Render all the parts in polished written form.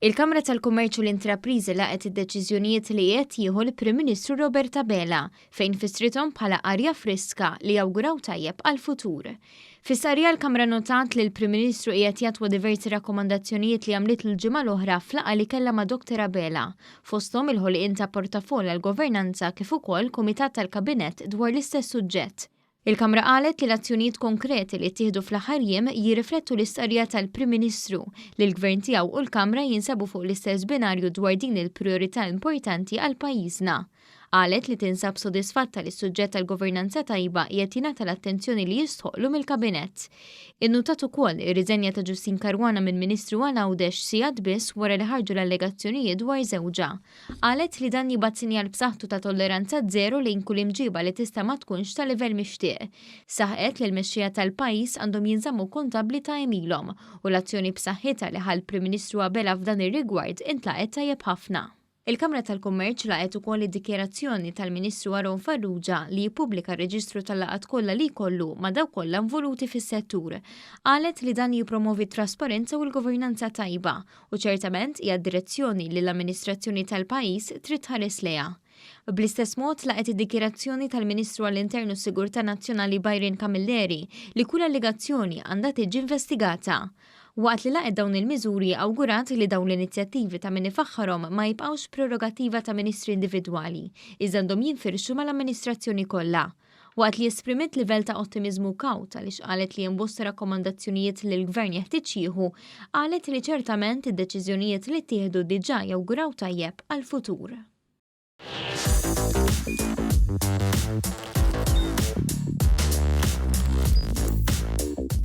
Il-Kamra tal-Kummerċ u l-Intrapriżi laqgħet id-deċiżjonijiet li qiegħed jieħu l-Prim Ministru Robert Abela fejn fissrithom bħala arja friska li jawguraw tajjeb għall-futur. Fi stqarrija l-Kamra nnotat li l-Prim Ministru qiegħed jattwa diversi rakkomandazzjonijiet li għamlitlu l-ġimgħa l-oħra f'laqgħa li kellha ma' Dr Abela, fosthom il-ħolqien ta' portafoll għall-governanza kif ukoll kumitat tal-Kabinett dwar l-istess suġġett. Il-Kamra qalet li l-azzjonijiet konkreti li ttieħdu fl-aħħar jiem jirriflettu l-istqarrija tal-Prim Ministru li l-Gvern tiegħu u l-Kamra jinsabu fuq l-istess binarju dwar din il-prijorità importanti għal pajjiżna. Qalet li tinsab sodisfatta li s-suġġett tal-governanza tajba qiegħed jingħata l-attenzjoni li jistħoqqlu mill-Kabinett. Innutat ukoll ir-riżenja ta' Justyne Caruana minn Ministru għal Għawdex sigħat biss wara li ħarġu l-allegazzjonijiet dwar żewġha. Qalet li dan jibgħat sinjal b'saħħtu ta' tolleranza żero lejn kull imġiba li tista' ma tkunx ta' livell mixtieq. Saħqet li l-mexxejja tal-pajjiż għandhom jinżammu kontabbli ta' għemilhom u l-azzjoni b'saħħitha li ħa l-Prim Ministru Abela f'dan ir-rigward intlaqgħet tajjeb ħafna. Il-Kamra tal-Kummerċ laqgħet ukoll id-dikjarazzjoni tal-Ministru Aaron Farrugia li jippubblika r-reġistru tal-laqgħat kollha li jkollu ma' dawk kollha involuti fis-settur. Qalet li dan jippromovi t-trasparenza u l-governanza tajba u ċertament hija d-direzzjoni li l-amministrazzjoni tal-pajjiż trid tħares lejha. Bl-istess mod laqgħet id-dikjarazzjoni tal-Ministru għall-Intern u s-Sigurtà Nazzjonali Byron Camilleri li kull allegazzjoni għandha tiġi investigata. Waqt li laqgħet dawn il-miżuri awgurat li dawn l-inizjattivi ta' min ifaħħarhom ma jibqgħux prerogattiva ta' ministri individwali, iżda għandhom jinfirxu mal-amministrazzjoni kollha. Waqt li esprimiet livell ta' ottimiżmu kawt għaliex qalet li hemm bosta rakkomandazzjonijiet li l-Gvern jeħtieġ jieħu, qalet li ċertament id-deċiżjonijiet li ttieħdu diġà jawguraw tajjeb għall-futur.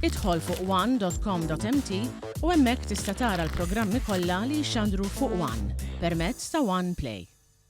Idħol fuq one.com.mt u hemmhekk tista' tara l-programmi kollha li jixxandru fuq One permezz ta' One Play.